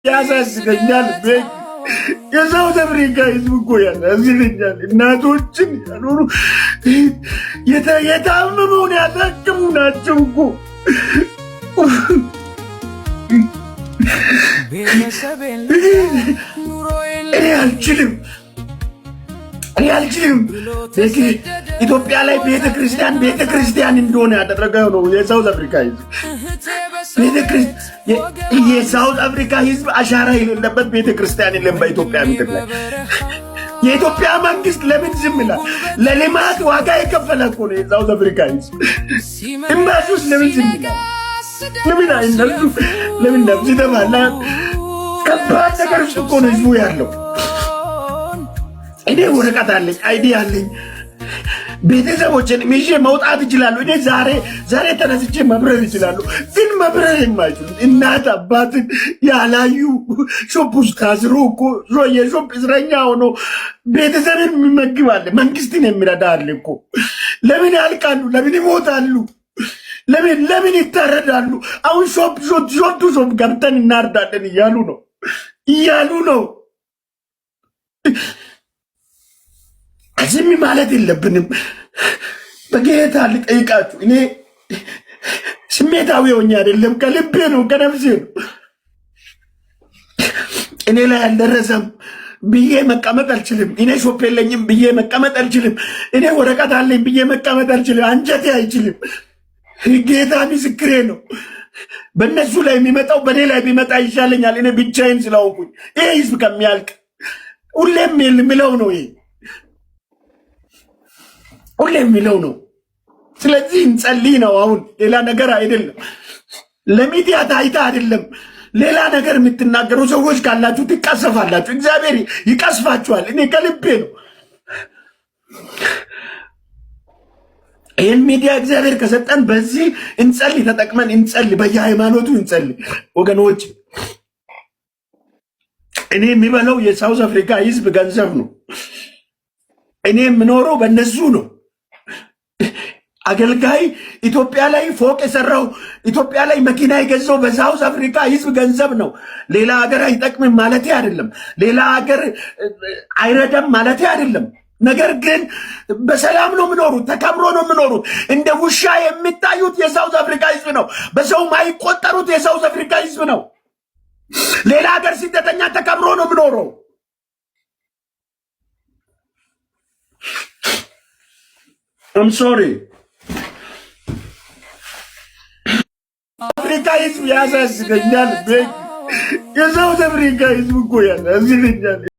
ያሳዝነኛል። የሳውት አፍሪካ ህዝብ እኮ ያሳዝነኛል። እናቶችን ያኖሩ የታመመውን ያሳክሙ ናቸው እኮ። እኔ አልችልም፣ እኔ አልችልም። ኢትዮጵያ ላይ ቤተክርስቲያን ቤተክርስቲያን እንደሆነ ያደረገው ነው የሳውት አፍሪካ ህዝብ። የሳውት አፍሪካ ህዝብ አሻራ የሌለበት ቤተክርስቲያን የለም በኢትዮጵያ ምድር ላይ። የኢትዮጵያ መንግስት ለምን ዝም ይላል? ለልማት ዋጋ የከፈለ እኮ ነው የሳውት አፍሪካ ህዝብ። ኤምባሲ ውስጥ ለምን ዝም ይላል? ለምን አይነሱ? ለምን ነፍስ ይተፋል? ከባድ ነገር ውስጥ እኮ ነው ህዝቡ ያለው። እኔ ወረቀት አለኝ፣ ID አለኝ፣ ቤተሰቦችን ይዤ መውጣት ይችላሉ። እኔ ዛሬ ዛሬ ተነስቼ መብረር ይችላሉ። ግን መብረር የማይችሉት እናት አባትን ያላዩ shop ውስጥ ታስሮ እኮ የ shop እስረኛ ሆኖ ቤተሰብን የሚመግብ አለ፣ መንግስትን የሚረዳ አለ እኮ። ለምን ያልቃሉ? ለምን ይሞታሉ? ለምን ለምን ይታረዳሉ? አሁን shop shop to shop ገብተን እናርዳለን እያሉ ነው እያሉ ነው። ዝም ማለት የለብንም። በጌታ ልጠይቃችሁ፣ እኔ ስሜታዊ ሆኜ አይደለም፣ ከልቤ ነው፣ ከነፍሴ ነው። እኔ ላይ አልደረሰም ብዬ መቀመጥ አልችልም። እኔ shop የለኝም ብዬ መቀመጥ አልችልም። እኔ ወረቀት አለኝ ብዬ መቀመጥ አልችልም። አንጀቴ አይችልም። ጌታ ምስክሬ ነው። በእነሱ ላይ የሚመጣው በእኔ ላይ የሚመጣ ይሻለኛል፣ እኔ ብቻዬን ስለሆንኩኝ ይሄ ህዝብ ከሚያልቅ። ሁሌም የሚለው ነው ይሄ ሁሌ የሚለው ነው። ስለዚህ እንጸልይ ነው አሁን፣ ሌላ ነገር አይደለም። ለሚዲያ ታይታ አይደለም። ሌላ ነገር የምትናገሩ ሰዎች ካላችሁ ትቀሰፋላችሁ። እግዚአብሔር ይቀስፋችኋል። እኔ ከልቤ ነው። ይህን ሚዲያ እግዚአብሔር ከሰጠን በዚህ እንጸልይ፣ ተጠቅመን እንጸልይ፣ በየሃይማኖቱ እንጸልይ ወገኖች። እኔ የሚበላው የሳውዝ አፍሪካ ህዝብ ገንዘብ ነው። እኔ የምኖረው በእነሱ ነው። አገልጋይ ኢትዮጵያ ላይ ፎቅ የሰራው፣ ኢትዮጵያ ላይ መኪና የገዛው በሳውዝ አፍሪካ ህዝብ ገንዘብ ነው። ሌላ ሀገር አይጠቅምም ማለት አይደለም። ሌላ ሀገር አይረዳም ማለት አይደለም። ነገር ግን በሰላም ነው የምኖሩት፣ ተከብሮ ነው የምኖሩት። እንደ ውሻ የሚታዩት የሳውዝ አፍሪካ ህዝብ ነው። በሰው ማይቆጠሩት የሳውዝ አፍሪካ ህዝብ ነው። ሌላ ሀገር ስደተኛ ተከብሮ ነው የምኖረው። I'm sorry። አፍሪካ ህዝብ ያሳዝነኛል። የሳውዝ አፍሪካ ህዝብ እኮ ያሳዝነኛል።